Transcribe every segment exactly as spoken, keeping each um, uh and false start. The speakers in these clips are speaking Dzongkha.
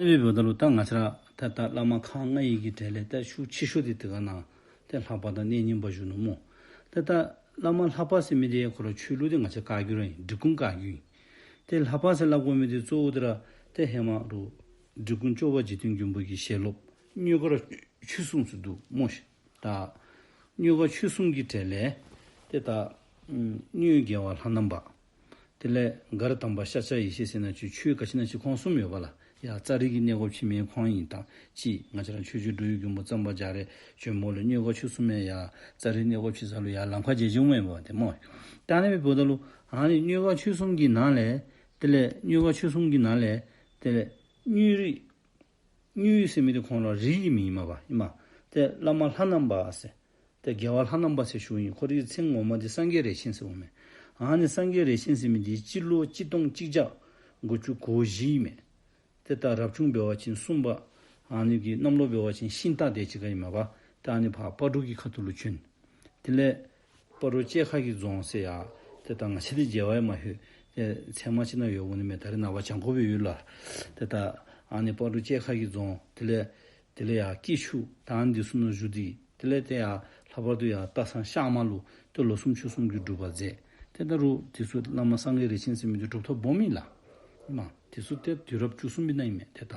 དེ་འབདཝ་ད་ལུ་ད་ང་བཅས་ར་ད་ད་བླ་མ་ཁག་ལྔ་ཡི་གི་གྲས་ལས་ད་ཤུགས་ཆེ་ཤོས་འདི་དེ་ག་ནང་ཏེ་ལྷ་པ་དང་གནས་རྙིང་པ་བཞུགས་ནུག་སྨོ། ད་ད་བླ་མ་ལྷ་པ་ཟེར་མི་འདི་ཁོ་ར་ཆོས་ལུགས་འདི་ང་བཅས་བཀའ་བརྒྱུད་ར་ཨིན། འབྲི་གུང་བཀའ་བརྒྱུད་ཨིན། ཏེ་ལྷ་པ་ཟེར་སླབ་དགོ་མི་འདི་གཙོ་བོ་འདི་ར་ཏེ་ཧེ་མ་རུ་འབྲི་གུང་སྐྱོབ་པ་འཇིག་རྟེན་མགོན་པོ་གི་ཞལ་སློབ་གཉོས་མགར་ཆོས་གསུམ་ཟེར་འདུག་སྨོ་ཤིག། ད་གཉོས་མགར་ཆོས་གསུམ་གྱི་གྲས་ལས་ཏེ་ད་ཨམ་གཉོས་རྒྱལ་བ་ལྷ་ནང་པ། དེ་ལས་མགར་དམ་པ་ཤཱཀྱ་ཡེ་ཤེས་ཟེར་ན་ཆོས་ཆོས་ག་ཅི་ན་ཅིག་ཁོང་གསུམ་ཡོད་པ་ལགས། ཡར་ཙཱ་རི་གི་གནས་སྒོ་ཕྱེ་མི་ཁོང་ཨིན། ད་ཅི་ང་བཅས་ར་ཆོས་རྗེ་འགྲོ་བའི་མགོན་པོ་གཙང་པ་རྒྱ་རས་བྱོནམ་ལས་གཉོས་མགར་ཆོས་གསུམ་ཡང་ཡར་ཙཱ་རི་གནས་སྒོ་ཕྱེ་ས་ལུ་ཡར་ལམ་ཁ་མཇལ་བྱུངམ་ཨིན་པ་ཏེ་སྨོ། ད་ཨ་ནི་འབདཝ་ད་ལུ་ཨ་ནི་གཉོས་མགར་ཆོས་གསུམ་གྱི་ནང་ལས་དེ་ལས་གཉོས་མགར་ཆོས་གསུམ་གྱི་ནང་ལས་དེ་ལས་གཉོས་རིགས་གཉོས་ཟེར་མི་འདི་ཁོང་ར་རིགས་ཀྱི་མིང་ཨིན་མས་པ་ཨིན་མས། ཏེ་བླ་མ་ལྷ་ནང་པ་ཟེར། ཏེ་རྒྱལ་བ་ལྷ་ནང་པ་ཟེར་ཞུཝ་ཨིན། ཁོ་རའི་མཚན་ངོ་མ་འདི་སངས་རྒྱས་རས་ཆེན་ཟེརཝ་མས། ཨ་ནི་སངས་རྒྱས་རས་ཆེན་ཟེར་མི་འདི་སྤྱི་ལོ་གཅིག་སྟོང་གཅིག་བརྒྱ་དགུ་བཅུ་གོ་བཞི་ཨིན་མས། ཏེ་ད་རབ་བྱུང་འབད་བ་ཅིན་གསུམ་པ། ཨ་ནི་གི་གནམ་ལོ་འབད་བ་ཅིན་ཤིང་སྟག་དེ་ཅིག་ཁར་ཨིན་མས་པ། ཏེ་ཨ་ནི་ཕར་སྤ་གྲོ་གི་ཁ་ཐུག་ལུ་བྱོན། དེ་ལས་སྤ་རོ་བཅལ་ཁ་གི་རྫོང་ཟེར་ཡར་ཏེ་ད་ང་བཅས་འདི་མཇལ་བར་མ་ལྷོད། ཏེ་ཚལ་མ་ཅིག་ནང་ཡོདཔ་འོང་ནི་མས། ད་རེས་ནངས་པ་བྱང་ཁོག་སྦེ་ཡོད་ལགས། ཏེ་ད་ཨ་ནི་སྤ་རོ་བཅལ་ཁ་གི་རྫོང་དེ་ལས་དེ་ལས་ཡར་སྐྱིད་ཆུ་ད་ཨ་ནི་འདི་ཚུ་ནང་བཞུགས་ཏེ་དེ་ལས་ཏེ་ཡར་ལྷག་པར་དུ་ཡར་སྟག་ཚང་ཤག་མ་ལུ་ཏེ་ལོ་གསུམ་ཕྱོགས་གསུམ་གྱི་སྒྲུབ་པ་མཛད། ཏེ་ད་རུང་འདི་ཚུ་བླ་མ་སངས་རྒྱས་རས་ཆེན་ཟེར་མི་འདི་གྲུབ་ཐོབ་སྦོམ་ཨིན་ལགས། ཨིན་མས། དེ་ཚུ་ཏེ་དུས་རབས་བཅུ་གསུམ་པའི་ནང་ཨིན་མས། ཏེ་ད་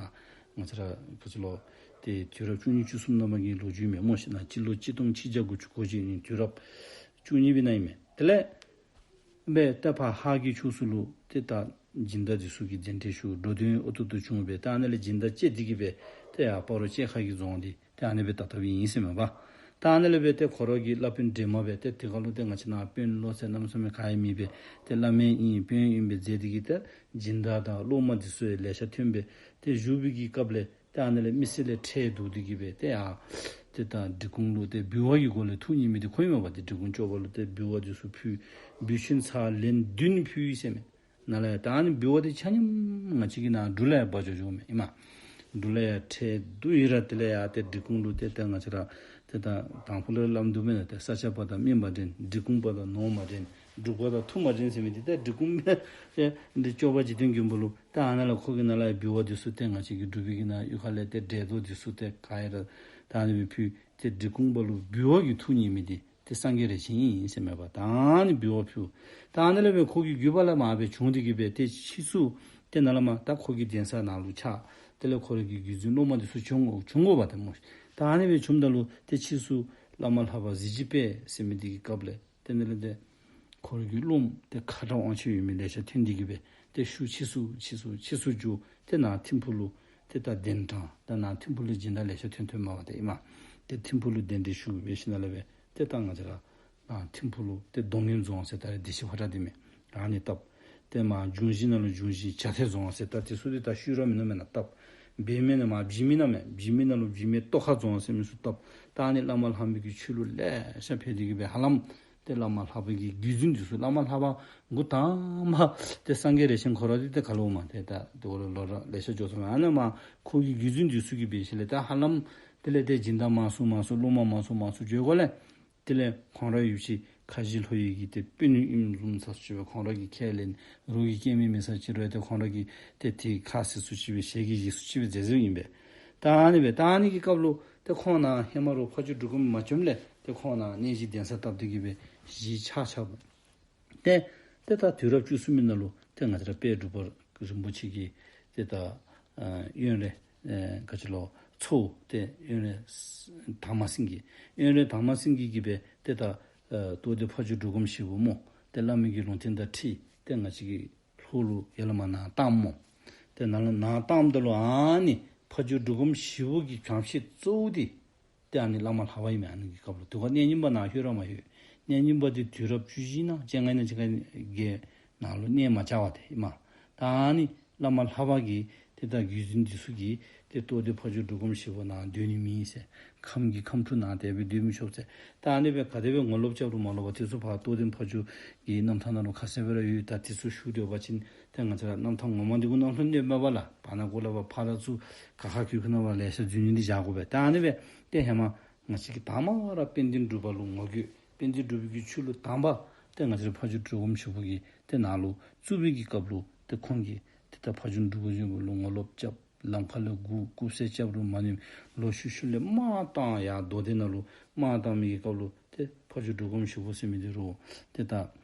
ང་བཅས་ར་ག་ཅི་ལོ་ཏེ་དུས་རབས་བཅུ་གཉིས་བཅུ་གསུམ་ནང་མ་གི་ལོ་རྒྱུས་མས་སྨོ་ཤིག་ན། སྤྱི་ལོ་གཅིག་སྟོང་ཆིག་བརྒྱ་དགུ་བཅུ་གོ་གཅིག་ཨིན། དུས་རབས་བཅུ་གཉིས་པའི་ནང་ཨིན་མས། དེ་ལས་སྦེ་ཏེ་ཕར་ཧཱ་གི་ཕྱོགས་སུ་ལུ་ཏེ་ད་སྦྱིན་བདག་འདི་ཚུ་གིས་གདན་འདྲེན་ཞུ། འགྲོ་དོན་ཨོ་ཐུབ་ཐུབ་བྱུང་སྦེ་ད་ཨ་ནཱ་ལས་སྦྱིན་བདག་བཅད་དེ་གི་སྦེ་ཏེ་ཡར་སྤ་རོ་བཅལ་ཁ་གི་རྫོང་འདི་ཏེ་ཨ་ནི་སྦེ་ད་ལྟོ་སྦེ་ཨིན་ཟེར་མས་པ། ད་ཨ་ནི་ལས་སྦེ་ཏེ་ཁོ་ར་གི་བླ་དཔོན་འདྲེས་མ་སྦེ་ཏེ་དེ་ཁར་ལུ་ཏེ་ང་བཅས་ནཱ་དཔོན་སློབ་ཟེར་གནམ་མེད་ས་མེད་ག་ཡང་མེད་པས། ཏེ་བླ་མ་ཨིན་དཔོན་ཨིན་སྦེ་མཛད་དེ་གི་ཏེ་སྦྱིན་བདག་དང་སློབ་མ་འདི་ཚུ་ཡང་ལེ་ཤ་ཐོན་སྦེ་ཏེ་བཞུགས་པའི་གི་སྐབས་ལས་ཏེ་ཨ་ནི་ལས་མི་སེར་ལས་ཁྲལ་བསྡུ་སྟེ་གི་སྦེ་ཏེ་ཡར་ཏེ་ད་འབྲི་གུང་ལུ་ཏེ་འབུལ་བ་གི་སྒོ་ལས་ཐུགས་མཉེས་མི་འདི་ཁོ་ཨིན་མས་པ། ཏེ་འབྲི་གུང་སྐྱོབ་པ་ལུ་ཏེ་འབུལ་བ་འདི་ཚུ་ཕུལ། འབུལ་ཆེན་ཚར་ལན་བདུན་ཕུལ་ཡི་ཟེར་མས། ནཱ་ལས་ད་ཨ་ནི་འབུལ་བ་འདི་ཆ་མཉམ་ང་བཅས་ཀྱི་ནཱ་འབྲུག་ལུ་ཡང་འབག་འགྱོ་འགྱོཝ་མས་ཨིན་མས། འབྲུག་ལུ་ཡང་ཁྲལ་བསྡུ་ཡི་ར་དེ་ལས་ཡར་ཏེ་འབྲི་གུང་ལུ་ཏེ་ཏེ་ང་བཅས་ར་ཏེ་ད་དང་ཕུ་ལས་སླབ་དོ་མེན་ན། ཏེ་ས་སྐྱ་པ་དང་སྨན་པ་འགྲན། འབྲི་གུང་པ་དང་ནོར་མ་འགྲན། འབྲུག་པ་དང་ཐུར་མ་འགྲན་ཟེར་མི་འདི་ཏེ་འབྲི་གུང་པ་ཏེ་འདི་སྐྱོབ་པ་འཇིག་རྟེན་མགོན་པོ་ལུ་ཏེ་ཨ་ནཱ་ལས་ཁོ་གིས་ནཱ་ལས་འབུལ་བ་འདི་ཚུ་ཏེ་ང་བཅས་ཀྱི་འབྲུག་པའི་གི་ནཱ་གཡུས་ཁ་ལས་ཏེ་འབྲས་རྡོག་འདི་ཚུ་ཏེ་ག་ཡ་ར་ད་ཨ་ནི་སྦེ་ཕུལ། ཏེ་འབྲི་གུང་པ་ལུ་འབུལ་བ་གི་ཐུགས་མཉེས་མི་འདི་ཏེ་སངས་རྒྱས་རས་ཆེན་ཨིན་ཟེར་མས་པ། ད་ཨ་ནི་འབུལ་བ་ཕུལ། ད་ཨ་ནི་ལས་སྦེ་ཁོ་གི་བརྒྱུད་པ་ལས་མར་སྦེ་བྱུང་སྟེ་གི་སྦེ་ཏེ་ཕྱིས་སུ་ཏེ་ནཱ་ལས་མར་ད་ཁོ་གི་གདན་ས་ནང་ལུ་ཆགས། དེ་ལས་ཁོ་ར་གི་བརྒྱུད་འཛིན་སློབ་མ་འདི་ཚུ་བྱུང་བྱུང་དགོ་པ་ཏེ་སྨོ། ད་ཨ་ནི་སྦེ་བྱུངམ་ད་ལུ་ཏེ་ཕྱིས་སུ་བླ་མ་ལྷ་པ་གཟི་བརྗིད་དཔལ་ཟེར་མི་འདི་གི་སྐབས་ལས་ཏེ་ནཱ་ལས་ཏེ་ཁོ་ར་གི་སློབ་མ་ཏེ་ཁ་དྲག་དབང་ཆ་ཡོད་མི་ལེ་ཤ་ཐོན་ཏེ་གི་སྦེ་ཏེ་ཤུགས་ཆེ་སུ་ཆེ་སུ་ཆེ་སུ་འགྱོ། ཏེ་ནཱ་ཐིམ་ཕུ་ལུ་ཏེ་ད་གདན་དྲངས། ད་ནཱ་ཐིམ་ཕུ་ལུ་སྦྱིན་བདག་ལེ་ཤ་ཐོན་ཐོནམ་མས་པ་ཏེ་ཨིན་མས། ཏེ་ཐིམ་ཕུ་ལུ་གདན་འདྲེན་ཞུ་སྦེ་ཞིནམ་ལས་སྦེ་ཏེ་ད་ང་བཅས་ར་ཨ་ཐིམ་ཕུ་ལུ་ཏེ་རྡོ་སྔོན་རྫོང་ཟེར་ད་རེས་བདེ་ཆེན་ཕོ་བྲང་འདི་མས། ཨ་ནི་བཏབ། ཏེ་མར་འབྱུང་བཞི་ནང་ལུ་འབྱུང་བཞི་བྱ་ཐལ་རྫོང་ཟེར་ད་འདི་ཚུ་འདི་ད་ཤུལ་ར་མེན་ན་མེན་ན་བཏབ། བེ་སྨད་ནང་མར་བྱེ་མི་ནང་མས། བྱེ་མི་ནང་ལུ་བྱེ་མི་ལྟོ་ཁ་རྫོང་ཟེར་མི་ཚུ་བཏབ། ད་ཨ་ནི་བླ་མ་ལྷ་པའི་གི་ཆོས་ལུགས་ལེ་ཤ་འཕེལ་ཏེ་གི་སྦེ་ཧ་ལམ་ཏེ་བླ་མ་ལྷ་པ་གི་བརྒྱུད་འཛིན་འདི་ཚུ་བླ་མ་ལྷ་པ་འགོ་དང་པ་ཏེ་སངས་རྒྱས་རས་ཆེན་ཁོ་ར་འདི་ཏེ་ག་ལུ་མར་ཏེ་ད་དེ་འོ་ལོ་ལོ་ར་ལེ་ཤ་འགྱོ་སོང་མས། ཨ་ནི་མར་ཁོ་གི་བརྒྱུད་འཛིན་འདི་ཚུ་གིས་འབད་ཞིནམ་ལས་ད་ཧ་ལམ་དེ་ལས་ཏེ་སྦྱིན་བདག་མང་སུ་མང་སུ་སློབ་མ་མང་སུ་མང་སུ་འགྱོ་དགོཔ་ལས་དེ་ལས་ཁོང་ར་ཡུལ་གྱི་ཁ་བཞི་ལྷོ་ཡི་གི་ཏེ་དཔོན་ཨིནམ་བཟུམ་ཚུ་ཅིག་སྦེ་ཁོང་ར་གིས་ཁས་ལེན། རོགས་ཀྱིས་སྐྱེལ་མི་མེད་ས་ཅིག་རུང་ཏེ་ཁོང་ར་གིས་ཏེ་དེ་ཁ་བཟེད་སུ་ཅིག་སྦེ་ཞལ་གྱིས་བཞེས་སུ་ཅིག་སྦེ་མཛད་མཛདཔ་ཨིན་པས། ད་ཨ་ནི་སྦེ་ད་ཨ་ནི་གི་སྐབས་ལུ་ཏེ་ཁོང་ནཱ་ཧེ་མ་རོགས་ཕ་ཇོ་འབྲུག་སྒོམ་མ་བྱོནམ་ལས་ཏེ་ཁོང་ནཱ་གནས་གཞི་གདན་ས་བཏབ་སྟེ་གི་སྦེ་གཞིས་ཆགས་ཆགསཔ། ཏེ་ཏེ་ད་དུས་རབས་བཅུ་གསུམ་པའི་ནང་ལུ་ཏེ་ང་བཅས་ར་དཔལ་འབྲུག་པ་རིན་པོ་ཆེ་གིས་ཏེ་ད་ཨ་དབོན་རས་ཨེ་ག་ཅི་ལོ་ཚ་བོ་ཏེ་དབོན་རས་དར་མ་སེང་གེ། དབོན་རས་དར་མ་སེང་གེ་གིས་སྦེ་ཏེ་ད་ཨེ་རྟོགས་ལྡན་ཕ་ཇོ་འབྲུག་སྒོམ་ཞིག་པོ་སྨོ། ཏེ་བླ་མའི་གི་ལུང་བསྟན་དང་འཁྲིལ་ཏེ་ང་བཅས་ཀྱི་ལྷོ་ལུ་ཡར་ལས་མར་ནཱ་བཏངམ་སྨོ། ཏེ་ནཱ་ལས་ནཱ་བཏངམ་ད་ལུ་ཨ་ནི་ཕ་ཇོ་འབྲུག་སྒོམ་ཞིག་པོ་གི་བྱམས་བརྩེ་གཙོ་བོ་འདི་ཏེ་ཨ་ནི་བླ་མ་ལྷ་པ་ཨིན་མས། ཨ་ནི་གི་སྐབས་ལུ་དེ་ཁར་གནས་རྙིང་པ་ནཱ་ལྷོད་ར་མ་ལྷོད། གནས་རྙིང་པ་འདི་དུས་རབས་བཅུ་བཞི་ནང་བཅོ་ལྔ་ནང་བཅོ་ལྔ་གི་ནང་ལུ་གནས་མ་བཅའ་བ་ཏེ་ཨིན་མས། ད་ཨ་ནི་བླ་མ་ལྷ་པ་གིས་ཏེ་ད་བརྒྱུད་འཛིན་འདི་ཚུ་གིས་ཏེ་རྟོགས་ལྡན་ཕ་ཇོ་འབྲུག་སྒོམ་ཞིག་པོ་ནཱ་སྡོད་ནི་མེད་ཟེར། ཁམས་ཀྱི་ཁམས་ཕྲུག་ནཱ་དེ་སྦེ་སྡོད་མི་ཆོག་ཟེར། ད་ཨ་ནི་སྦེ་ག་དེ་སྦེ་ངོ་ལོག་རྐྱབ་རུང་མ་ལོག་པར་དེ་ཚུ་ཕར་རྟོགས་ལྡན་ཕ་ཇོ་གི་རྣམ་ཐར་ནང་ལུ་ཁ་གསལ་སྦེ་ར་ཡོད། ད་དེ་ཚུ་ཞུ་སྡོད་པ་ཅིན་ཏེ་ང་བཅས་ར་རྣམ་ཐར་ངོ་མ་འདི་གུ་ནང་ལྷོད་ནི་མས་པ་ལགས། བར་ན་གུ་ལས་ཕར་ཕར་ལས་ཚུར་ཁ་ཁ་ཁུ་ཁུ་ནང་ཕར་ལེ་ཤ་འཛུལ་ནི་འདི་བཞག་དགོ་པས། ད་ཨ་ནི་སྦེ་ཏེ་ཧེ་མ་ང་བཅས་ཀྱི་དང་པ་ར་དཔལ་ལྡན་འབྲུག་པ་ལུ་ངོ་རྒོལ། དཔལ་ལྡན་འབྲུག་པའི་གི་ཆོས་ལུགས་དང་པ་ཏེ་ང་བཅས་ར་ཕ་ཇོ་འབྲུག་སྒོམ་ཞིག་པོ་གིས་ཏེ་ནཱ་ལུ་བཙུགས་པའི་གི་སྐབས་ལུ་ཏེ་ཁོང་གིས་ཏེ་ད་ཕ་ཇོ་འབྲུག་སྒོམ་ཞིག་པོ་ལུ་ངོ་ལོག་རྐྱབ། ལམ་ཁ་ལས་སྒུག་སྒུག་ཟེར་རྐྱབ་རུང་མ་ནུས། ལོག་ཤུལ་ཤུལ་ལས་དམག་བཏང་ཡར་མདོ་སྡེ་ནང་ལུ་དམག་བཏང་མི་གི་སྐབས་ལུ་ཏེ་ཕ་ཇོ་འབྲུག་སྒོམ་ཞིག་པོ་ཟེར་མི་འདི་རུང་ཏེ་ད་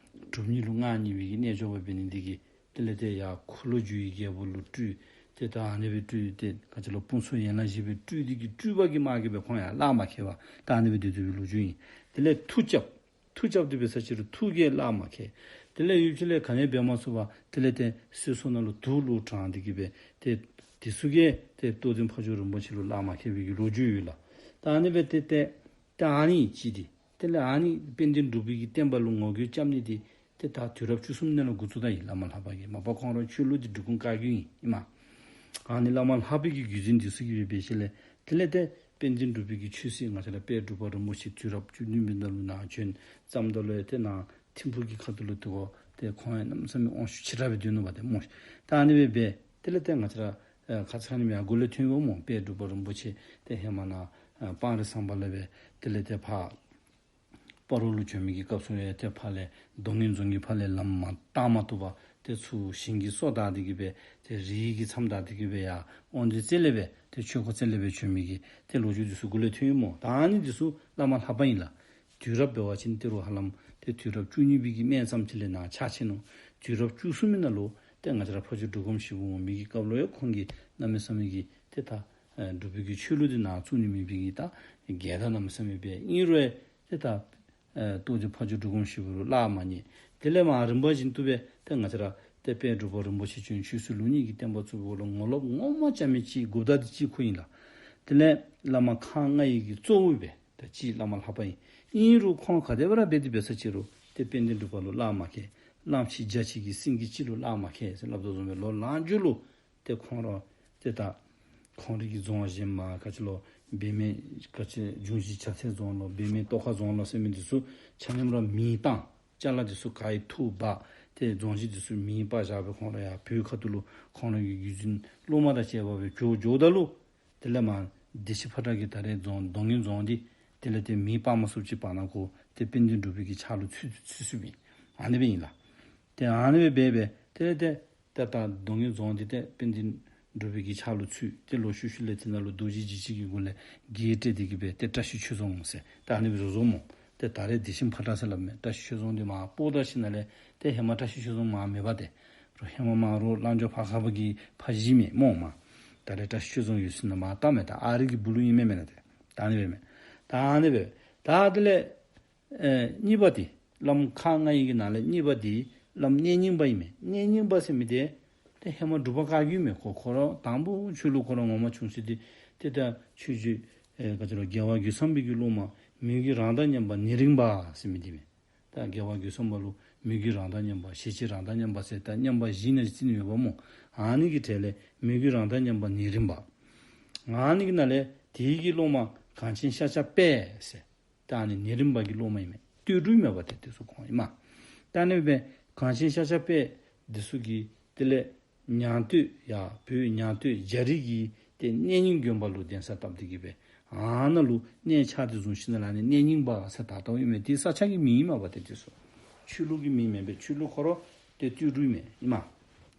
གྲུབ་བརྙེས་ལུ་མངའ་བརྙེས་པའི་གི་རྣལ་འབྱོར་པ་འབད་ནི་འདི་གིས་དེ་ལས་ཏེ་ཡར་འཁོར་ལོས་སྒྱུར་བའི་རྒྱལ་པོ་ལུ་སྤྲུལ། ཏེ་ད་ཨ་ནི་སྦེ་སྤྲུལ་ཏེ་ག་ཅི་ལོ་དཔུང་ཚོགས་ཡན་ལག་བཞི་སྦེ་སྤྲུལ་ཏེ་གི་སྤྲུལ་པ་གིས་དམག་གིས་སྦེ་ཁོང་ཡར་གླགས་མ་ཁེལ་བར་ད་ཨ་ནི་སྦེ་སྡོད་སྡོད་པའི་ལོ་རྒྱུས་ཨིན། དེ་ལས་མཐུ་རྐྱབ། མཐུ་རྐྱབ་སྟེ་འབད་ས་ཅིག་རུང་མཐུ་གིས་གླགས་མ་ཁེལ། དེ་ལས་ཡུདཔ་ཅིག་ལས་ག་ནི་འབད་མ་ཚུགས་པར་དེ་ལས་ཏེ་གསོལ་ཚོགས་ནང་ལུ་དུག་ལོག་དྲངས་ཏེ་གི་སྦེ་ཏེ་དེ་ཚུ་གིས་ཏེ་རྟོགས་ལྡན་ཕ་ཇོ་རིན་པོ་ཆེ་ལུ་གླགས་མ་ཁེལ་བའི་གི་ལོ་རྒྱུས་ཡོད་ལགས། ད་ཨ་ནི་སྦེ་ཏེ་ཏེ་ད་ཨ་ནི་ཅིག་འདི་དེ་ལས་ཨ་ནི་དཔལ་ལྡན་འབྲུག་པའི་གི་བསྟན་པ་ལུ་ངོ་རྒོལ་རྐྱབ་ནི་འདི་ཏེ་ད་དུས་རབས་བཅུ་གསུམ་ནང་ལུ་འགོ་བཙུགས་ད་ཡི། བླ་མ་ལྷ་པ་གིས། མ་པ་ཁོང་ར་ཆོས་ལུགས་འདི་འབྲི་གུང་བཀའ་བརྒྱུད་ཨིན་ཨིན་མས། ཨ་ནི་བླ་མ་ལྷ་པའི་གི་བརྒྱུད་འཛིན་འདི་ཚུ་གིས་སྦེ་འབད་ཞིནམ་ལས་དེ་ལས་ཏེ་དཔལ་ལྡན་འབྲུག་པའི་གི་ཆོས་སྲིད་ང་བཅས་ར་དཔལ་འབྲུག་པ་རིན་པོ་ཆེ་དུས་རབས་བཅུ་བདུན་པའི་ནང་ལུ་ནཱ་བྱོན་ཙམ་ད་ལུ་ཡང་ཏེ་ནཱ་ཐིམ་ཕུག་གི་ཁ་ཐུག་ལུ་ཏེ་ཁོ་ཏེ་ཁོང་ཡང་གནམ་མེད་ས་མེད་དབང་ཤུགས་ཆེ་དྲགས་སྦེ་སྡོད་ནུག་པ་ཏེ་སྨོ། ད་ཨ་ནི་སྦེ་འབད་དེ་ལས་ཏེ་ང་བཅས་ར་ཨ་ཁ་ཙ་ཁ་ཉིནམ་ཡང་འགོ་ལས་ཐོན་ཡོདཔ་སྨོ། དཔལ་འབྲུག་པ་རིན་པོ་ཆེ་ཏེ་ཧེ་མ་ནཱ་ཨ་སྤང་རི་ཟམ་པ་ལས་སྦེ་དེ་ལས་ཏེ་ཕར་སྤ་རོ་ལུ་བྱོན་མི་གི་སྐབས་སུ་ཡང་ཏེ་ཕར་ལས་རྡོ་སྔོན་རྫོང་གི་ཕར་ལས་ལམ་མ་བཏང་མ་བཏུབ་པར་ཏེ་ཚུར་ཞིང་གི་སོ་བདའ་སྟེ་གི་སྦེ་ཏེ་རི་གི་མཚམས་བདའ་སྟེ་གི་སྦེ་ཡར་དབང་འདུས་རྩེ་ལས་སྦེ་ཏེ་ཆོས་འཁོར་རྩེ་ལས་སྦེ་བྱོན་མི་གི་ཏེ་ལོ་རྒྱུས་འདི་ཚུ་འགོ་ལས་ཐོན་ཡོདཔ་སྨོ། ད་ཨ་ནི་འདི་ཚུ་བླ་མ་ལྷ་པ་ཨིན་ལགས། དུས་རབས་འབད་བ་ཅིན་ཏེ་རུང་ཧ་ལམ་ཏེ་དུས་རབས་བཅུ་གཉིས་པའི་གི་སྨད་ཙམ་ཅིག་ལས་ནཱ་ཕྱག་ཕྱིན་ནུག། དུས་རབས་བཅུ་གསུམ་པའི་ནང་ལུ་ཏེ་ང་བཅས་ར་ཕ་ཇོ་འབྲུག་སྒོམ་ཞིག་པོ་འོང་མི་གི་སྐབས་ལུ་ཡང་ཁོང་གིས་གནམ་མེད་ས་མེད་ཀྱི་ཏེ་ད་ཨེ་འབྲུག་པའི་གི་ཆོས་ལུགས་འདི་ནཱ་བཙུགས་ནི་མེད་པའི་གི་ད་འགལ་ཟླ་གནམ་མེད་ས་མེད་འབད། ཨིན་རུང་ཡང་ཏེ་ད་ཨེ་རྟོགས་ལྡན་ཕ་ཇོ་འབྲུག་སྒོམ་ཞིག་པོ་ལུ་གླགས་མ་རྙེད། དེ་ལས་མར་རིམ་པ་བཞིན་དུ་སྦེ་ཏེ་ང་བཅས་ར་ཏེ་དཔལ་འབྲུག་པ་རིན་པོ་ཆེ་བྱོན་ཆོས་སྲིད་ལུགས་གཉིས་ཀྱི་བསྟན་པ་བཙུགས་པ་ལུ་ངོ་ལོག་ངོ་མ་རྐྱབ་མི་ཅིག་འགོ་བདག་འདི་གཅིག་ཁོ་ཨིན་ལགས། དེ་ལས་བླ་མ་ཁག་ལྔ་ཡི་གི་གཙོ་བོ་སྦེ་ད་གཅིག་བླ་མ་ལྷ་པ་ཨིན། ཨིན་རུང་ཁོང་ག་དེ་སྦེ་ར་འབད་དེ་འབད་ས་ཅིག་རུང་ཏེ་དཔལ་ལྡན་འབྲུག་པ་ལུ་གླགས་མ་ཁེལ། གླངམོ་ཆེ་རྒྱ་ཆེ་གི་སེང་གེ་གཅིག་ལུ་གླགས་མ་ཁེལ་ཟེར་སླབ་དོ་བཟུམ་སྦེ་ལོ་ལངས་རྒྱུ་ལུ་ཏེ་ཁོང་ར་ཏེ་ད་ཁོང་རའི་གི་རྫོང་གཞན་མ་ག་ཅི་ལོ་བེ་མེ་ག་ཅི་འབྱུང་བཞི་བྱ་ཚལ་རྫོང་ལོ་བེ་མེ་ཏོག་ཁ་རྫོང་ལོ་ཟེར་མི་འདི་ཚུ་ཆ་མཉམ་ར་མེ་བཏང་། ཅ་ལ་འདི་ཚུ་ག་ཡི་ཐུག་འབག། ཏེ་རྫོང་གཞི་འདི་ཚུ་མེ་སྤར་བཞག་སྦེ་ཁོང་ར་ཡར་བོད་ཁ་ཐུག་ལུ་ཁོང་ར་གི་བརྒྱུད་འཛིན་སློབ་མ་དང་བཅས་པ་སྦེ་བྱོག་འགྱོཝ་ད་ལུ་དེ་ལས་མར་བདེ་ཆེན་ཕོ་བྲང་གི་ད་རེས་རྫོང་རྡོ་སྔོན་རྫོང་འདི་དེ་ལས་ཏེ་མེ་སྤར་མ་ཚུགསཔ་ཅིག་བར་ན་ཁོ་ཏེ་དཔལ་ལྡན་འབྲུག་པའི་གི་ཕྱག་ལུ་ཚུད་ཚུད་ཚུདཔ་ཨིན། ཨ་ནི་སྦེ་ཨིན་ལགས། ཏེ་ཨ་ནི་སྦེ་འབད་འབད་དེ་ལས་ཏེ་ཏེ་ད་རྡོ་སྔོན་རྫོང་འདི་ཏེ་དཔལ་ལྡན་འབྲུག་པའི་གི་ཕྱག་ལུ་ཚུད། ཏེ་ལོག་ཤུལ་ཤུལ་ལས་དེ་ནང་ལུ་རྡོ་རྗེ་འཇིགས་བྱེད་ཀྱི་སྒོ་ལས་བརྒལ་སྤྲད་དེ་གི་སྦེ་ཏེ་བཀྲ་ཤིས་ཆོས་རྫོང་ཟེར་ད་ཨ་ནི་སྦེ་བཟོ་བཟོཝ་སྨོ། ཏེ་ད་རེས་བདེ་ཆེན་ཕོ་བྲང་ཟེར་སླབ་མས། བཀྲ་ཤིས་ཆོས་རྫོང་འདི་མར་སྤོ་ད་ཞིནམ་ལས་ཏེ་ཧེ་མ་བཀྲ་ཤིས་ཆོས་རྫོང་མར་མེད་པ་ཏེ། རོགས་ཧེ་མ་མར་རོགས་ལང་ཇོ་ཕར་ཁ་བ་གི་ཕ་གཞིས་མས་སྨོ་མར། ད་རེས་བཀྲ་ཤིས་ཆོས་རྫོང་ཡོད་ས་ནང་མར་བཏབ་མས། ད་ཨ་རི་གི་སྦུག་ལུ་ཨིན་མས་མེན་ན་ཏེ། ད་ཨ་ནི་སྦེ་མས། ད་ཨ་ནི་སྦེ་ད་དེ་ལས་ཨེ་གཉིས་པ་འདི་བླམ་ཁག་ལྔ་ཡི་གི་ནང་ལས་གཉིས་པ་འདི་བླམ་གནས་རྙིང་པ་ཨིན་མས། གནས་རྙིང་པ་ཟེར་མི་འདི་ཏེ་ཧེ་མ་འབྲུག་པ་བཀའ་བརྒྱུད་མས། ཁོ་ཁོ་ར་དང་པ་ཆོས་ལུགས་ཁོ་ར་ངོ་མ་བྱུང་ས་འདི་ཏེ་ད་ཆོས་རྗེ་ཨེ་ག་ཅི་ལོ་རྒྱལ་བ་རྒོད་ཚང་པའི་གི་སློབ་མ་མོས་གུས་རང་དང་མཉམ་པ་ནེ་རིང་པ་ཟེར་མི་འདི་མས། ད་རྒྱལ་བ་རྒོད་ཚང་པ་ལུ་མོས་གུས་རང་དང་མཉམ་པ་ཞེ་བཅད་རང་དང་མཉམ་པ་ཟེར་ད་མཉམ་པ་བཞི་ནང་བརྩི་ནི་ཡོདཔ་སྨོ། ཨ་ནི་གི་གྲས་ལས་མོས་གུས་རང་དང་མཉམ་པ་ནེ་རིང་པ། ཨ་ནི་གི་ནང་ལས་དེ་གི་སློབ་མ་གངས་ཅན་ཤཱཀྱ་དཔལ་ཟེར། ད་ཨ་ནི་ནེ་རིང་པ་གི་སློབ་མ་ཨིན་མས། སྟོད་འབྲུག་མས་པ་ཏེ་དེ་ཚུ་ཁོང་ཨིན་མས། ད་ཨ་ནི་སྦེ་གངས་ཅན་ཤཱཀྱ་དཔལ་འདི་ཚུ་གིས་དེ་ལས་ཉང་སྟོད་ཡར་བོད་ཉང་སྟོད་རྒྱ་རིགས་ཀྱི་ཏེ་གནས་རྙིང་དགོན་པ་ལུ་གདན་ས་བཏབ་སྟེ་གི་སྦེ་ཨ་ནཱ་ལུ་གནས་ཆགས་ཏེ་བཟུང་ཞིནམ་ལས་ཨ་ནི་གནས་རྙིང་པ་ཟེར་བཏགས་བཏགསཔ་ཨིན་མས། དེ་ས་ཆ་གི་མིང་ཨིན་མས་པ་ཏེ་དེ་ཚུ། ཆོས་ལུགས་ཀྱི་མིང་མེན་པས། ཆོས་ལུགས་ཁོ་ར་ཏེ་སྟོད་འབྲུག་མས་ཨིན་མས།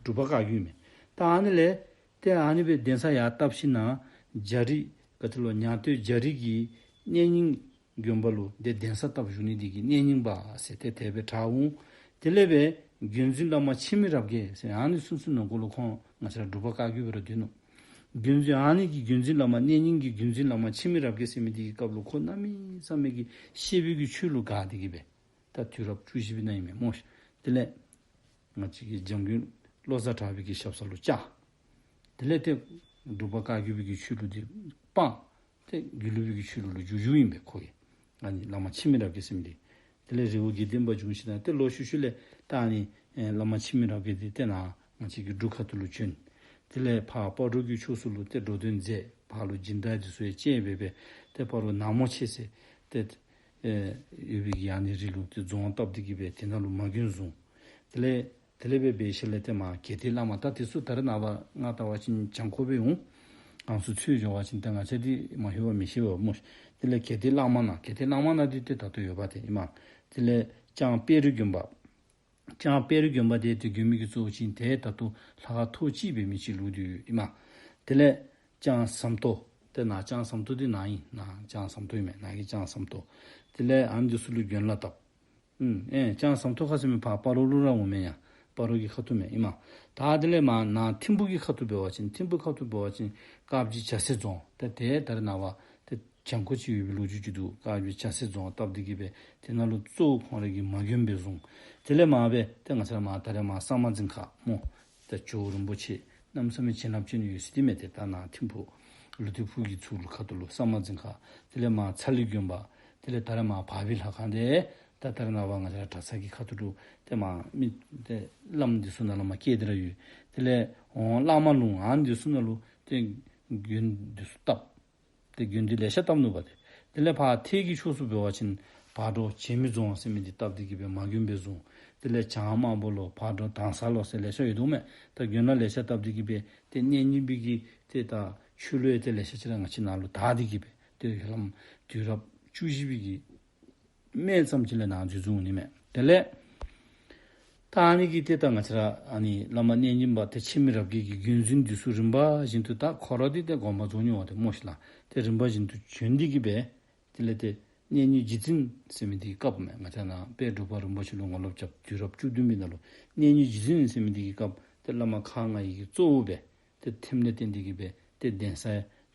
འབྲུག་པ་བཀའ་བརྒྱུད་མས། ད་ཨ་ནི་ལས་ཏེ་ཨ་ནི་སྦེ་གདན་ས་ཡར་བཏབ་ཞིནམ་ལས་རྒྱ་རིགས་ག་ཅི་ལོ་ཉང་སྟོད་རྒྱ་རིགས་ཀྱི་གནས་རྙིང་དགོན་པ་ལུ་ཏེ་གདན་ས་བཏབ་བཞུགས་ནི་འདི་གིས་གནས་རྙིང་པ་ཟེར་ཏེ་དེ་སྦེ་གྲགས་འོང་། དེ་ལས་སྦེ་བརྒྱུད་འཛིན་བླ་མ་འཆི་མེད་རབ་རྒྱས་ཟེར་ཨ་ནི་ཚུན་ཚོད་ནང་འཁོད་ལུ་ཁོང་ང་བཅས་ར་འབྲུག་པ་བཀའ་བརྒྱུད་སྦེ་ར་སྡོད་ནུག། བརྒྱུད་འཛིན་ཨ་ནི་གི་བརྒྱུད་འཛིན་བླ་མ་གནས་རྙིང་གི་བརྒྱུད་འཛིན་བླ་མ་འཆི་མེད་རབ་རྒྱས་ཟེར་མི་འདི་གི་སྐབས་ལུ་ཁོ་གནམ་མེད་ས་མེད་ཀྱི་ཤེས་པའི་གི་ཆོས་ལུ་དགའ་སྟེ་གི་སྦེ་ད་དུས་རབས་བཅུ་བཞི་པའི་ནང་ཨིན་མས་སྨོ་ཤིག། དེ་ལས་ང་བཅས་ཀྱི་འཇམ་མགོན་བློ་བཟང་གྲགས་པའི་གི་ཞབས་ས་ལུ་བཅར། དེ་ལས་ཏེ་འབྲུག་པ་བཀའ་བརྒྱུད་པའི་གི་ཆོས་ལུགས་འདི་སྤང་། ཏེ་དགེ་ལུགས་པའི་གི་ཆོས་ལུགས་ལུ་འགྱུར་འགྱུརཝ་ཨིན་པས་ཁོ་གིས། ཨ་ནི་བླ་མ་འཆི་མེད་རབ་རྒྱས་ཟེར་མི་འདི། དེ་ལས་རི་བོ་དགེ་ལྡན་པ་བྱུང་ཞིནམ་ལས་ཏེ་ལོག་ཤུལ་ཤུལ་ལས་ད་ཨ་ནི་ཨེ་བླ་མ་འཆི་མེད་རབ་རྒྱས་འདི་ཏེ་ནཱ་ང་བཅས་ཀྱི་འབྲུག་ཁ་ཐུག་ལུ་བྱོན། དེ་ལས་ཕར་སྤ་རོ་གི་ཕྱོགས་སུ་ལུ་ཏེ་འགྲོ་དོན་མཛད། ཕར་ལུ་སྦྱིན་བདག་འདི་ཚུ་ཡང་བཅས་སྦེ་སྦེ་ཏེ་ཕར་ལུ་ནག་མོ་ཆེ་ཟེར་ཏེ་ཨེ་ཡོད་པའི་གི་ཨ་ནི་རི་ལུ་ཏེ་རྫོང་བཏབ་སྟེ་གི་སྦེ་དེ་ནང་ལུ་མ་དགོན་བཟུང་། དེ་ལས་དེ་ལས་སྦེ་འབད་ཞིནམ་ལས་ཏེ་མར་དགེ་ལྡན་བླ་མ་ད་དེ་ཚུ་ད་རེས་ནངས་པ་ང་བལྟ་བ་ཅིན་གྱང་ཁོག་སྦེ་འོང་། ཨམ་སྲུ་འཚོལ་འགྱོ་བ་ཅིན་ཏེ་ང་བཅས་འདི་མ་ཤེས་པར་མི་ཤེས་པས་སྨོ་ཤིག། དེ་ལས་དགེ་ལྡན་བླ་མ་ནང་དགེ་ལྡན་བླ་མ་ནང་འདི་ཏེ་ད་ལྟོ་ཡོད་པ་ཏེ་ཨིན་མས། དེ་ལས་ལྕང་དཔལ་རི་དགོན་པ། ལྕང་དཔལ་རི་དགོན་པ་འདི་ཏེ་དགོན་མི་གི་གཙོ་བོ་ཅིག་ཨིན། ཏེ་ད་ལྟོ་ལྷ་ཁང་ཐོག་གཅིག་འབད་མི་ཅིག་ལུས་ཏེ་ཡོད་ཨིན་མས། དེ་ལས་ལྕང་ཟམ་ཏོག། ཏེ་ནཱ་ལྕང་ཟམ་ཏོག་འདི་ནཱ་ཨིན། ནཱ་ལྕང་ཟམ་ཏོག་ཨིན་མས། ནཱ་གི་ལྕང་ཟམ་ཏོག། དེ་ལས་ཨ་ནི་འདི་ཚུ་ལུ་གྱོན་ལ་བཏབ། ཨུམ་ཨེ་ལྕང་ཟམ་ཏོག་ཁ་ཟེར་མི་ཕར་སྤ་རོ་ལུ་ར་འོང་མས་ཡ། སྤ་རོ་གི་ཁ་ཐུག་མས་ཨིན་མས། ད་དེ་ལས་མར་ནཱ་ཐིམ་ཕུ་གི་ཁ་ཐུག་འབད་བ་ཅིན་ཐིམ་ཕུ་ཁ་ཐུག་འབད་བ་ཅིན་དཀར་སྦྱིས་བྱ་སེ་རྫོང་། ཏེ་དེ་ད་རེས་ནངས་པ་ཏེ་གྱང་ཁོག་ཅིག་ཡོད་པའི་ལོ་རྒྱུས་ཅིག་འདུག། དཀར་སྦྱིས་བྱ་སེ་རྫོང་བཏབ་སྟེ་གི་སྦེ་དེ་ནང་ལུ་གཙོ་བོ་ཁོང་ར་གིས་མ་གྱོན་པར་བཟུང་། དེ་ལས་མར་སྦེ་ཏེ་ང་བཅས་ར་མར་ད་རེས་མར་ས་དམར་རྫིང་ཁ་སྨོ། ཏེ་ཇོ་བོ་རིན་པོ་ཆེ་གནམ་མེད་ས་མེད་བྱིན་རླབས་ཅན་ཡོད་ས་འདི་མས། ཏེ་ད་ནཱ་ཐིམ་ཕུ་ལུ་ཐིམ་ཕུ་གི་ཚུར་ལུ་ཁ་ཐུག་ལུ་ས་དམར་རྫིང་ཁ། དེ་ལས་མར་ཚ་ལི་དགོན་པ། དེ་ལས་ད་རེས་མར་བར་སྦིས་ལྷ་ཁང་དེ། ད་ད་རེས་ནངས་པ་ང་བཅས་ར་གྲྭ་ཚང་གི་ཁ་ཐུག་ལུ་ཏེ་མར་མི་ཏེ་བླམ་འདི་ཚུ་ནཱ་ལུ་མར་བསྐྱལ་ཏེ་ར་ཡོད། དེ་ལས་འོང་བླ་མ་ལུང་ཨ་ནི་འདི་ཚུ་ནང་ལུ་ཏེ་དགོན་འདི་ཚུ་བཏབ། ཏེ་དགོན་སྡེ་ལེ་ཤ་བཏབ་ནུག་པ་ཏེ། དེ་ལས་ཕར་ཐེད་ཀྱི་ཕྱོགས་སུ་འབད་བ་ཅིན་བར་འབྲོག་བྱེ་མི་རྫོང་ཟེར་མི་འདི་བཏབ་སྟེ་གི་སྦེ་མ་གྱོན་པར་བཟུང་། དེ་ལས་བྱང་དམར་པོ་ལོ་བར་འབྲོག་དང་ས་ལོ་ཟེར་ལེ་ཤ་ཡོད་དོ་མས། ད་དགོན་ལ་ལེ་ཤ་བཏབ་སྟེ་གི་སྦེ་ཏེ་གནས་རྙིང་པའི་གི་ཏེ་ད་ཆོས་ལུགས་ཡང་ཏེ་ལེ་ཤ་ཅིག་ར་ང་བཅས་ནཱ་ལུ་དར་ཏེ་གི་སྦེ་ཏེ་ཧེ་ལམ་དུས་རབས་བཅུ་བཞི་པའི་གི་སྨད་ཙམ་ཅིག་ལས་ནཱ་འཛུལ་འཛུལཝ་ཨིན་མས། དེ་ལས་ད་ཨ་ནི་གི་ཏེ་ད་ང་བཅས་ར་ཨ་ནི་བླ་མ་གནས་རྙིང་པ་ཏེ་འཆི་མེད་རབ་རྒྱས་ཀྱི་བརྒྱུད་འཛིན་འདི་ཚུ་རིམ་པ་བཞིན་དུ་ད་ཁོ་ར་འདི་ཏེ་དགོངས་པ་རྫོགས་ནི་འོང་སྟེ་སྨོ་ཤིག་ལགས། ཏེ་རིམ་པ་བཞིན་དུ་བྱོན་ཏེ་གི་སྦེ་དེ་ལས་ཏེ་གནས་རྙིང་རྗེ་བཙུན་ཟེར་མི་འདི་གི་སྐབས་མས། ང་བཅས་ནཱ་དཔལ་འབྲུག་པ་རིན་པོ་ཆེ་ལུ་ངོ་ལོག་རྐྱབ་དུས་རབས་བཅུ་བདུན་པའི་ནང་ལུ་གནས་རྙིང་རྗེ་བཙུན་ཟེར་མི་འདི་གི་སྐབས་ཏེ་བླ་མ་ཁག་ལྔ་ཡི་གི་གཙོ་བོ་སྦེ་ཏེ་ཐིམ་ལས་བརྟེན་ཏེ་གི་སྦེ་ཏེ་གདན་ས་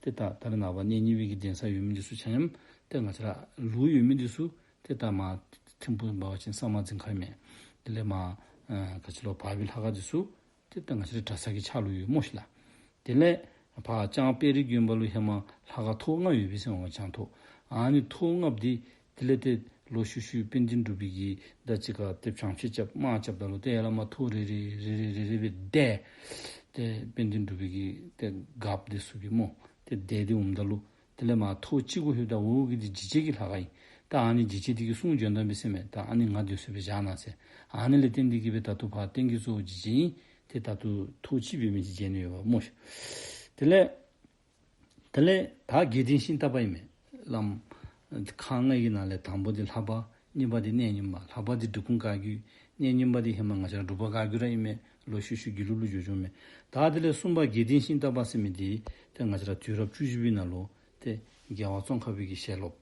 ཏེ་ད་ད་རེས་ནངས་པ་གནས་རྙིང་པའི་གི་གདན་ས་ཡོད་མི་འདི་ཚུ་ཆ་མཉམ་ཏེ་ང་བཅས་ར་ལུ་ཡོད་མི་འདི་ཚུ་ཏེ་ད་མར་ཐིམ་ཕུ་འབད་བ་ཅིན་ས་དམར་རྫིང་ཁ་ཨིན་མས། དེ་ལས་མར་ཨ་ག་ཅི་ལོ་བར་སྦིས་ལྷ་ཁང་འདི་ཚུ་ཏེ་ད་ང་བཅས་ར་གྲྭ་ཚང་གི་ཕྱག་ལུ་ཡོད་སྨོ་ཤིག་ལགས། དེ་ལས་ཕར་ལྕང་དཔལ་རི་དགོན་པ་ལུ་ཧེ་མ་ལྷ་ཁང་ཐོག་ལྔ་ཡོད་པས་ཟེར་མས། ལྕང་ཐོག། ཨ་ནི་ཐོག་ལྔ་པོ་འདི་དེ་ལས་ཏེ་ལོག་ཤུལ་ཤུལ་དཔལ་ལྡན་འབྲུག་པའི་གི་ད་ཅི་ག་ཏེ་བྱང་ཆུབ་རྐྱབ་དམག་རྐྱབ་ད་ལུ་ཏེ་ཡར་ལས་མར་ཐོག་རེ་རེ་རེ་རེ་རེ་རེ་སྦེ་བརྡལ། ཏེ་དཔལ་ལྡན་འབྲུག་པའི་གི་ཏེ་སྒརཔ་འདི་ཚུ་གིས་སྨོ། ཏེ་བརྡལ་ཏེ་འོངམ་ད་ལུ་དེ་ལས་མར་ཐོག་གཅིག་གུ་ལྷོདཔ་ད་འོག་གི་འདི་འཇིགས་བྱེད་ཀྱི་ལྷ་ཁང་ཨིན། ད་ཨ་ནི་འཇིགས་བྱེད་འདི་གིས་གསུང་བྱོན་ད་པས་ཟེར་མས། ད་ཨ་ནི་ང་སྡོད་ས་སྦེ་བཞག་གནང་ཟེར། ཨ་ནི་ལས་བརྟེན་ཏེ་གི་སྦེ་ད་ལྟོ་ཕར་རྟེན་གྱི་གཙོ་བོ་འཇིགས་བྱེད་ཨིན། ཏེ་ད་ལྟོ་ཐོག་གཅིག་འབད་མི་ཅིག་མཇལ་ནི་ཡོདཔ་སྨོ་ཤིག། དེ་ལས་དེ་ལས་ད་དགེ་ལྡན་ཤིང་རྟ་པ་ཨིན་མས། བླམ་ཁག་ལྔ་གི་ནང་ལས་དང་པོ་འདི་ལྷ་པ། གཉིས་པ་འདི་གནས་རྙིང་པ། ལྷ་པ་འདི་འབྲི་གུང་བཀའ་བརྒྱུད། གནས་རྙིང་པ་འདི་ཧེ་མ་ང་བཅས་ར་འབྲུག་པ་བཀའ་བརྒྱུད་ར་ཨིན་མས། ལོག་ཤུལ་ཤུལ་དགེ་ལུགས་ལུ་བྱོན་བྱོནམ་མས། ད་དེ་ལས་གསུམ་པ་དགེ་ལྡན་ཤིང་རྟ་པ་ཟེར་མི་འདི་ཏེ་ང་བཅས་ར་དུས་རབས་བཅུ་བཞི་པའི་ནང་ལུ་ཏེ་རྒྱལ་བ་ཙོང་ཁ་པའི་གི་ཞལ་སློབ་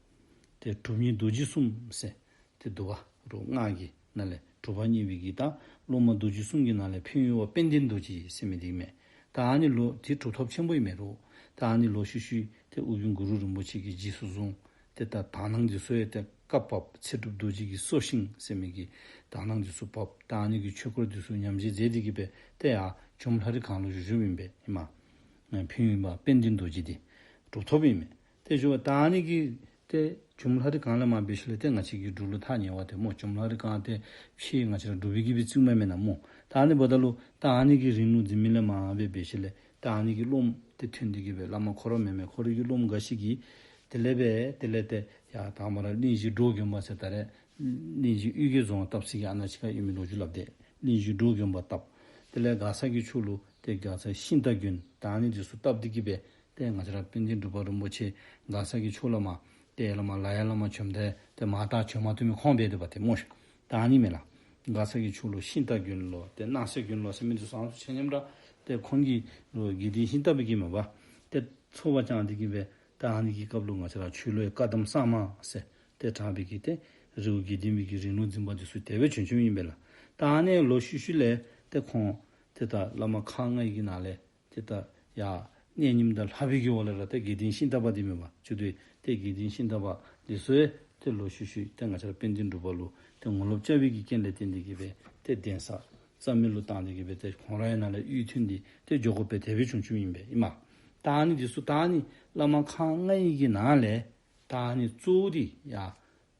ཏེ་གྲུབ་བརྙེས་རྡོ་རྗེ་གསུམ་ཟེར་ཏེ་འདུལ་བ་རུ་ལྔ་གི་ནང་ལས་གྲུབ་པ་བརྙེས་པའི་གི་ད་སློབ་མ་རྡོ་རྗེ་གསུམ་གྱི་ནང་ལས་ཕན་ཡོན་པ་དཔལ་ལྡན་རྡོ་རྗེ་ཟེར་མི་འདི་ཨིན་མས། ད་ཨ་ནི་ལུ་ཏེ་གྲུབ་ཐོབ་ཆེན་པོ་ཨིན་མས་རོ། ད་ཨ་ནི་ལོག་ཤུལ་ཤུལ་ཏེ་ཨོ་རྒྱན་གུ་རུ་རིན་པོ་ཆེ་གིས་རྗེས་སུ་བཟུང་། ཏེ་ད་དག་སྣང་འདི་ཚུ་ཡང་ཏེ་བཀའ་བབས། ཚེ་སྒྲུབ་རྡོ་རྗེ་གི་སྲོག་ཤིང་ཟེར་མི་གི་དག་སྣང་འདི་ཚུ་བབས། ད་ཨ་ནི་གི་ཆོས་སྐོར་འདི་ཚུ་ཉམས་བཞེས་མཛད་དེ་གི་སྦེ་ཏེ་ཡར་ཇོ་མོ་ལྷ་རི་སྒང་ལུ་བཞུགས་བཞུགསཔ་ཨིན་པས་ཨིན་མས། ཕན་ཡོན་པ་དཔལ་ལྡན་རྡོ་རྗེ་འདི་གྲུབ་ཐོབ་ཨིན་མས། ཏེ་ཞུ་བ་ད་ཨ་ནི་གི་ཏེ་ཇོ་མོ་ལྷ་རི་སྒང་ལས་མར་འབད་ཞིནམ་ལས་ཏེ་ང་བཅས་ཀྱི་འབྲུག་ལུ་ཐག་ཉེ་བ་ཏེ་སྨོ། ཇོ་མོ་ལྷ་རི་སྒང་ཏེ་ཕྱེད་ང་བཅས་ར་འབྲུག་པའི་གི་སྦེ་བརྩིཝ་མས་མེན་ན་སྨོ། ད་ཨ་ནི་འབདཝ་ད་ལུ་ད་ཨ་ནི་གི་རིང་ལུགས་འཛིན་མི་ལས་མར་སྦེ་འབད་ཞིནམ་ལས་ད་ཨ་ནི་གི་སློབམ་ཏེ་ཐོན་ཏེ་གི་སྦེ་བླ་མ་ཁོ་ར་མེན་མས། ཁོ་རའི་གི་སློབམ་འགའ་ཞིག་གིས་དེ་ལས་སྦེ་དེ་ལས་ཏེ་ཡར་དང་པ་ར་གླིང་བཞི་འབྲོག་དགོན་པ་ཟེར་ད་རེས་གླིང་བཞི་གཡུལ་རྒྱལ་རྫོང་བཏབ་ས་གི་ཨ་ནཱ་ཅིག་ཁར་ཨིན་མི་ལོ་རྒྱུས་སླབ་སྟེ་གླིང་བཞི་འབྲོག་དགོན་པ་བཏབ། དེ་ལས་མགར་ས་གི་ཕྱོགས་ལུ་ཏེ་མགར་ས་ཤིང་རྟ་དགོན་ད་ཨ་ནི་འདི་ཚུ་བཏབ་སྟེ་གི་སྦེ་ཏེ་ང་བཅས་ར་དཔལ་ལྡན་འབྲུག་པ་རིན་པོ་ཆེ་མགར་ས་གི་ཕྱོགས་ལས་མར་ཏེ་ཡར་ལས་མར་ལ་ཡར་ལས་མར་བྱོནམ་ད་ཏེ་མར་ད་བྱོན་མ་བཏུབ་མི་ཁོང་འབད་དེ་འབད་དེ་སྨོ་ཤིག། ད་ཨ་ནི་མེན་ལགས། མགར་ས་གི་ཕྱོགས་ལུ་ཤིང་རྟ་དགོན་ལོ་ཏེ་སྣང་གསལ་དགོན་ལོ་ཟེར་མི་འདི་ཚུ་ཚང་ཚུ་ཆ་མཉམ་ར་ཏེ་ཁོང་གི་ལུ་དགེ་ལྡན་ཤིང་རྟ་པའི་གི་མ་པ་ཏེ་ཚོགས་པ་བསྐྱངས་ཏེ་གི་སྦེ་ད་ཨ་ནི་གི་སྐབས་ལུ་ང་བཅས་ར་ཆོས་ལུགས་ཡང་བཀའ་གདམས་གསར་མ་ཟེར་ཏེ་དྲངས་པའི་གི་ཏེ་རི་བོ་དགེ་ལྡན་པའི་གི་རིང་ལུགས་འཛིན་པ་འདི་ཚུ་དེ་སྦེ་བྱོན་བྱོནམ་ཨིན་པས་ལགས། ད་ཨ་ནི་ལོག་ཤུལ་ཤུལ་ལས་ཏེ་ཁོང་ཏེ་ད་བླ་མ་ཁག་ལྔ་ཡི་གི་ནང་ལས་ཏེ་ད་ཡར་གནས་རྙིང་དང་ལྷ་པའི་གི་འོག་ལས་ར་ཏེ་དགེ་ལྡན་ཤིང་རྟ་པ་འདི་མེན་པ་ཅིག་ཏུ་ཏེ་དགེ་ལྡན་ཤིང་རྟ་པ་འདི་ཚུ་ཡང་ཏེ་ལོག་ཤུལ་ཤུལ་ཏེ་ང་བཅས་ར་དཔལ་ལྡན་འབྲུག་པ་ལུ་ཏེ་ངོ་ལོག་རྐྱབ་པའི་གི་རྐྱེན་ལས་བརྟེན་ཏེ་གི་སྦེ་ཏེ་གདན་ས་རྩ་མེད་ལུ་བཏང་སྟེ་གི་སྦེ་ཏེ་ཁོང་ར་ཡང་ནཱ་ལས་གཡུལ་ཐོན་ཏེ་ཏེ་འགྱོ་དགོཔ་སྦེ་དེ་སྦེ་བྱུང་བྱུངམ་ཨིན་པས་ཨིན་མས། ད་ཨ་ནི་འདི་ཚུ་ད་ཨ་ནི་བླ་མ་ཁག་ལྔ་ཡི་གི་ནང་ལས་ད་ཨ་ནི་གཙོ་བོ་འདི་ཡར་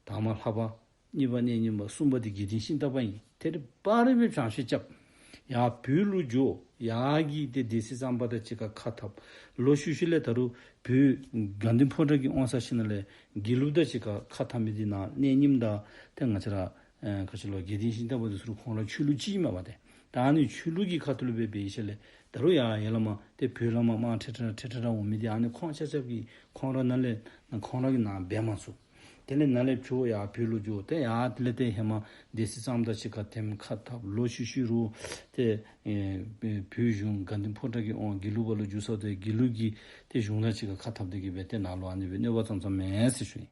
དང་པ་ལྷ་པ། གཉིས་པ་གནས་རྙིང་པ། གསུམ་པ་འདི་དགེ་ལྡན་ཤིང་རྟ་པ་ཨིན། ཏེ་རེ་བ་རེ་སྦེ་བྱང་ཤེས་རྐྱབ། ཡར་བོད་ལུ་འགྱོ། ཡར་གྱི་ཏེ་སྡེ་སྲིད་གཙང་པ་དང་གཅིག་ཁར་ཁ་འཐབ། ལོག་ཤུལ་ཤུལ་ལས་ད་རུང་བོད་དགའ་ལྡན་ཕོ་བྲང་གི་དབང་ས་ཤིང་ནང་ལས་དགེ་ལུགས་དང་གཅིག་ཁར་ཁ་འཐབ་མི་འདི་ནཱ་གནས་རྙིང་དང་ཏེ་ང་བཅས་ར་ཨེ་ག་ཅི་ལོ་དགེ་ལྡན་ཤིང་རྟ་པ་འདི་ཚུ་ཁོང་ར་ཆོས་ལུགས་གཅིག་མས་པ་ཏེ། ད་ཨ་ནི་ཆོས་ལུགས་ཀྱི་ཁ་ཐུག་ལུ་སྦེ་འབད་ཞིནམ་ལས་ད་རུང་ཡར་ཡར་ལས་མར་ཏེ་བོད་ལས་མར་དམག་ཁྲིད་ཁྲིད་ཁྲིད་ཁྲིད་འོང་མི་འདི་ཨ་ནི་ཁོང་ཆ་ཁྱབ་ཀྱིས་ཁོང་ར་ནཱ་ལས་ཁོང་ར་གིས་ནཱ་འབད་མ་ཚུགས། དེ་ལས་ནཱ་ལས་ཕྱོགས་ཡར་བོད་ལུ་འགྱོ། ཏེ་ཡར་དེ་ལས་ཏེ་ཧེ་མ་སྡེ་སྲིད་གཙང་པ་དང་གཅིག་ཁར་ཐེམ་ཁ་འཐབ། ལོག་ཤུལ་ཤུལ་རུ་ཏེ་ཨེ་བོད་གཞུང་དགའ་ལྡན་ཕོ་བྲང་གི་དབང་དགེ་ལུགས་པ་ལུ་འགྱུར་སོང་སྟེ་དགེ་ལུགས་ཀྱི་ཏེ་གཞུང་དང་གཅིག་ཁར་ཁ་འཐབ་སྟེ་གི་སྦེ་ཏེ་ནཱ་ལུ་ཨ་ནི་སྦེ་གནོད་པ་ཙམ་ཙམ་མེད་ཟེར་ཞུ་ཡི།